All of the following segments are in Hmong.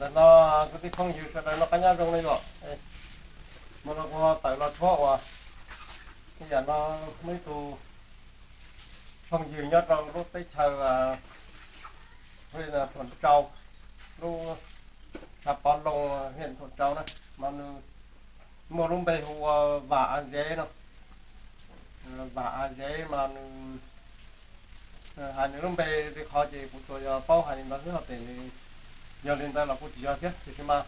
Tam no kwv tij phooj ywg sawv daws noj qab nyob zoo na yom. Mas no kuv tawm los tshuab uas ib yam no, muaj ib tug phooj ywg nyob rau lub teb chaws Thuam Tsau, lub xav Pov Loo, hiam Thuam Tsau na, mas nws muaj lub npe hu ua Vam A Zev no. Vam A Zev mas nws hais nws lub npe li qhov ces kuv tsuas yog paub hais li ntawd xwb, ho tias nws yog li ntawd los kuj tsis yog thiab. Tiam sis mas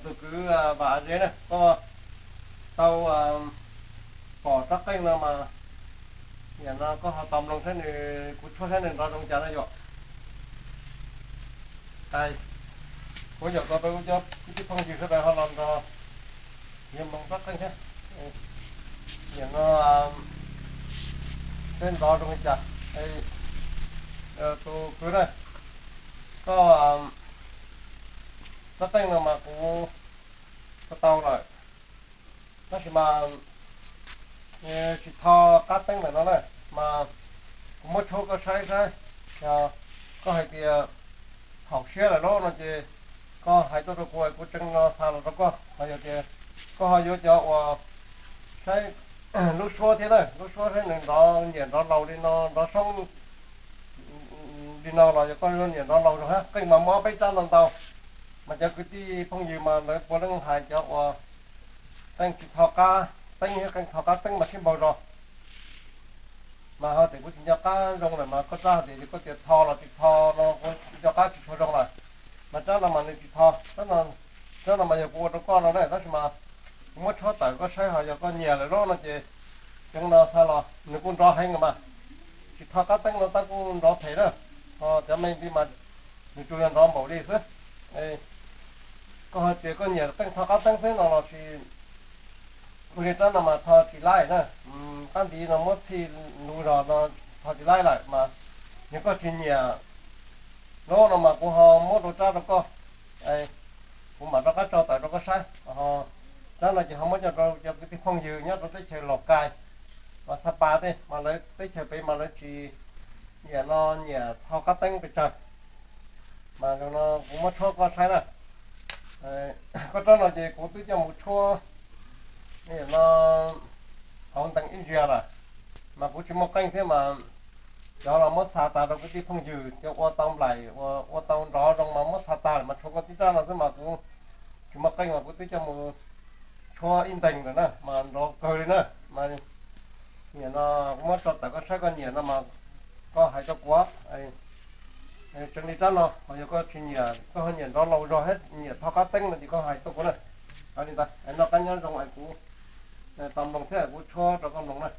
tus kwv Vam A Zev na, koj tau pom rab qeej no mas, nim no koj ho tos mloog saib nws, kuv tshuab saib nws nrov zoo cas na yom. Kuv yaum tau rau cov kwv tij phooj ywg sawv daws ho los nrog yus mloog rab qeej thiab. Nim no peb nrov zoo li cas. Tus kwv na, koj, rab qeej no mas kuv tau tau lawm, tab sis mas tsis tho qab teeb ntawm no na, mas kuv muab tshuab koj saib saib, yog koj hais tias haum siab lawm lauj no ces koj hais tuaj rau kuv, kuv tseem no xa los rau koj. Ho yog tias koj ho yuav cov uas saib lub suab thiab na, lub suab saib nws nrov nyiam nrov laus li no, nrov soob li no los yog koj yuav nyiam nrov laus zoo hab. Qeej mas muaj ob peb rab no ntau, mas cov kwv tij phooj ywg mas lawv puav leej hais cov uas qeej tsis tho qab teeb thiab qeej tho qab teeb mas sib npaug zog. Mas ho tias kuv tsis nco qab zoo lawm mas koj rab ho tias koj tias tho los tsis tho no kuv nco qab tsis tshua zoo lawm. Mas rab no mas nws tsis tho, rab no mas yog kuv ua rau koj no na, tab sis mas kuv muab tshuab tawm koj saib ho yog koj nyiam lawm lauj no ces tseem no xa los, nws kuj nrov heev mas. Tsis tho qab teeb no tab kuj nrov phem na, ho cov me ntawd mas nws tsuas yog nrov npaum li xwb. Koj hais tias koj nyiam qeej tho qab teeb xwb no los sis ua li rab no mas tho tsis laib na. Qab ntiv no muab txhij luv zog no tho tsis laib lawm mas, yog koj tsis nyiam lub no mas kuv ho muab dua rab rau koj, kuv mam rov qab tso tawm rau koj saib. Rab no ces ho muab coj rau cov kwv tij phooj ywg nyob rau teb chaws Laus Kais, mas Xab Pas tej, mas lawv teb chaws pem mas lawv tsis nyiam no, nyiam tho qab teeb pes tsawg. Mas no kuv muab tshuab koj saib na. Koj rab no ces kuv twb coj mus tshuab no hauv ntees ib ntsis lawm, mas kuv tsis muaj qeej thiab mas cov los muab xa tas rau kwv tij phooj ywg, cov ua tau nplaim, ua tau nrov zoo mas muab xa tas lawm, mas tshuav koj tib rab no xwb mas kuv tsis muaj qeej mas kuv twb coj mus tshuab ib ntees lawm na mas nrov kawg li na. Mas nim no kuv muab tso tawm koj saib, koj nyiam no mas koj hais rau kuv. Tseem li rab no, ho yog koj tsis nyiam, koj ho nyiam nrov laus zog thiab nyiam tho qab teeb no ces koj hais tuaj kuv na. Li ntawd, noj qab nyob zoo es kuv tos mloog thiab kuv tshuab rau koj mloog na.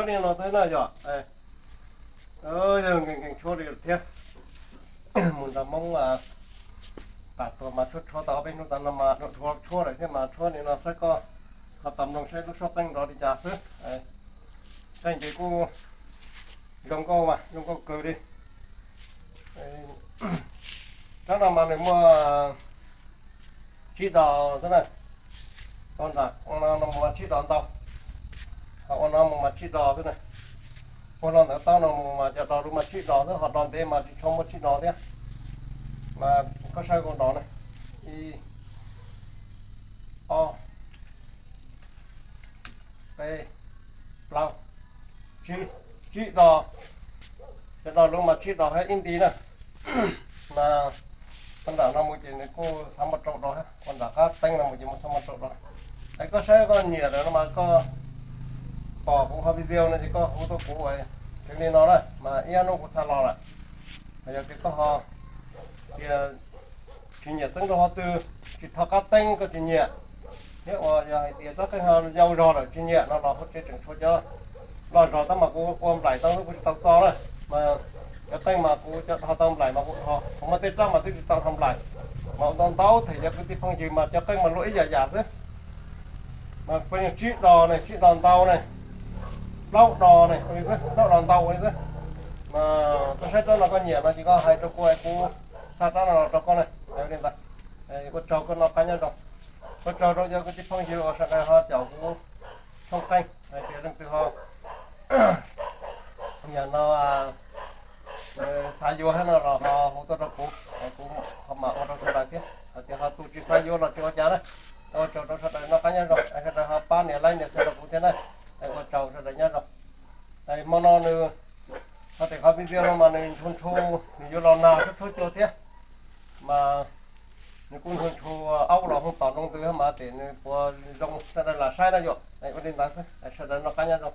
Tshuab li no xwb na yog, yog nkees nkees tshuab li thiab. Mus nrog Hmoob pam tuag mas tshuab tshuab tau ob peb hnub tas no mas dhuav tshuab lawm thiab mas tshuab li no saib koj ho tau mloog saib lub suab qeej nrov li cas xwb. Qeej ces kuj zoo nkauj mas zoo nkauj kawg li. Rab no mas nws muaj tsib dos xwb na. Ua nram no mus mas tsib dos ntau, ho ua no mus mas tsib dos xwb na. Ua no ntawd taub no mus mas cov dos lub mas tsib dos xwb, ho dos ntev mas tsis tshua muaj tsib dos thiab. Mas koj saib kuv dos na, ib, ob, peb, plaub, tsib, tsib dos. Cov dos lub mas tsib dos thiab ib nti na. Mas ua nram no mus ces nws kuj xav muaj rau dos, ua nram qab teeb no mus ces muaj xav muaj rau dos. Es koj saib koj nyiam lawm no mas koj pom kuv qhov video no ces koj hu tuaj kuv. Tseem li no na mas ib ob hnub kuv txhaj los lawm. Yog tias koj ho tias tsis nyiam teeb rau qhov twg, tsis tho qab teeb koj tsis nyiam, thiab uas yog hais tias txoj qeej ho yau zog lawm tsis nyiam no los hauv tsev tseem tshuav cov loj zog tab mas kuv ua nplaim tau xwb kuv tsis tau txo na. Mas cov qeej mas kuv cov ho tau nplaim mas kuv dhos, kuv muaj tej rab mas twb tsis tau dhos nplaim. Mas ua ntau ntau them cov kwv tij phooj ywg mas cov qeej mas luaj ib yam yam xwb. Mas kuv yeej tsib dos ne, tsib dos ntau ne, plaub dos ne, ua li xwb, plaub dos ntau ua li xwb. Mas koj saib rab no koj nyiam no ces koj hais rau kuv, kuv xa rab no los rau koj ne. Ua li ntawd, ua tsaug koj noj qab nyob zoo. Ua tsaug rau cov kwv tij phooj ywg uas sawv daws ho caum kuv tshooj qeej, hais tias leej twg ho nyam no xav yuav thiab no los ho hu tuaj rau kuv, kuv ho mam ua rau sawv daws thiab. Hais tias ho tus tsis xav yuav los tsis ua cas na. Ua tsaug rau sawv daws noj qab nyob zoo, sawv daws ho pab nias like nias share rau kuv thiab na. Ua tsaug sawv daws nyob zoo. Hmo no nws, hais tias qhov video no mas nws ntshu ntshu, nws yuav los nag txhua txhua cua thiab. Mas nws kuj ntshu ntshu aub los hu tom nroo ntws mas tias nws puas zoo sawv daws lam saib na yom. Ua li ntawd xwb, sawv daws noj qab nyob zoo.